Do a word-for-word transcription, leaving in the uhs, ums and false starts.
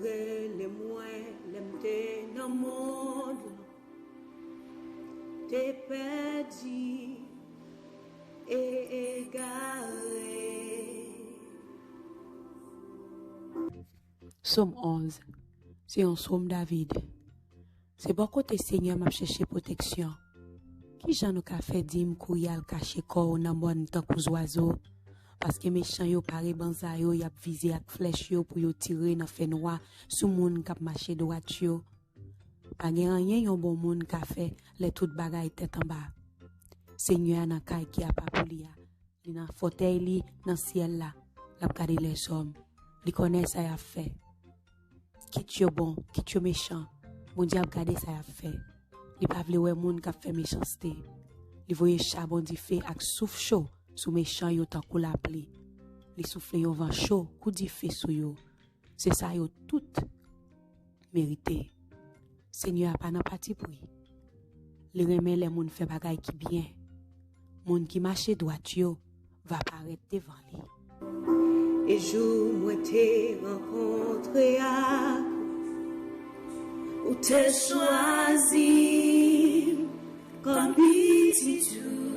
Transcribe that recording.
Rele mwen lè m te nan mond, te pèdi e egare. Sòm onz. Se yon sòm David. Se bò kote Senyè m ap chèche pwoteksyon. Ki jan nou ka fè di m kouri al kache kò w nan mòn tankou zwazo? Paske mechan yo pare banza yo y ap vize ak flèch yo pou yo tire nan fènwa sou moun k ap mache dwat yo. Pa gen anyen yon bon moun ka fè lè tout bagay tèt anba. Senyè a nan kay ki apa pou li a. Li nan fòtèy li nan syèl la. L ap gade lèzòm. Li konnen sa y ap fè. Kit yo bon, kit yo mechan, Bondye ap gade sa y ap fè. Li pa vle wè moun k ap fè mechanste. Li voye chabon dife ak souf cho sou mechan yo tankou lapli. Li soufle yon van cho kou dife sou yo. Se sa yo tout merite. Senyè a pa nan patipri. Li renmen lè moun fè bagay ki byen. Moun ki mache dwat yo va parèt devan li. E jou mwen te rankontre ak ou, ou te chwazi m kòm pitit ou.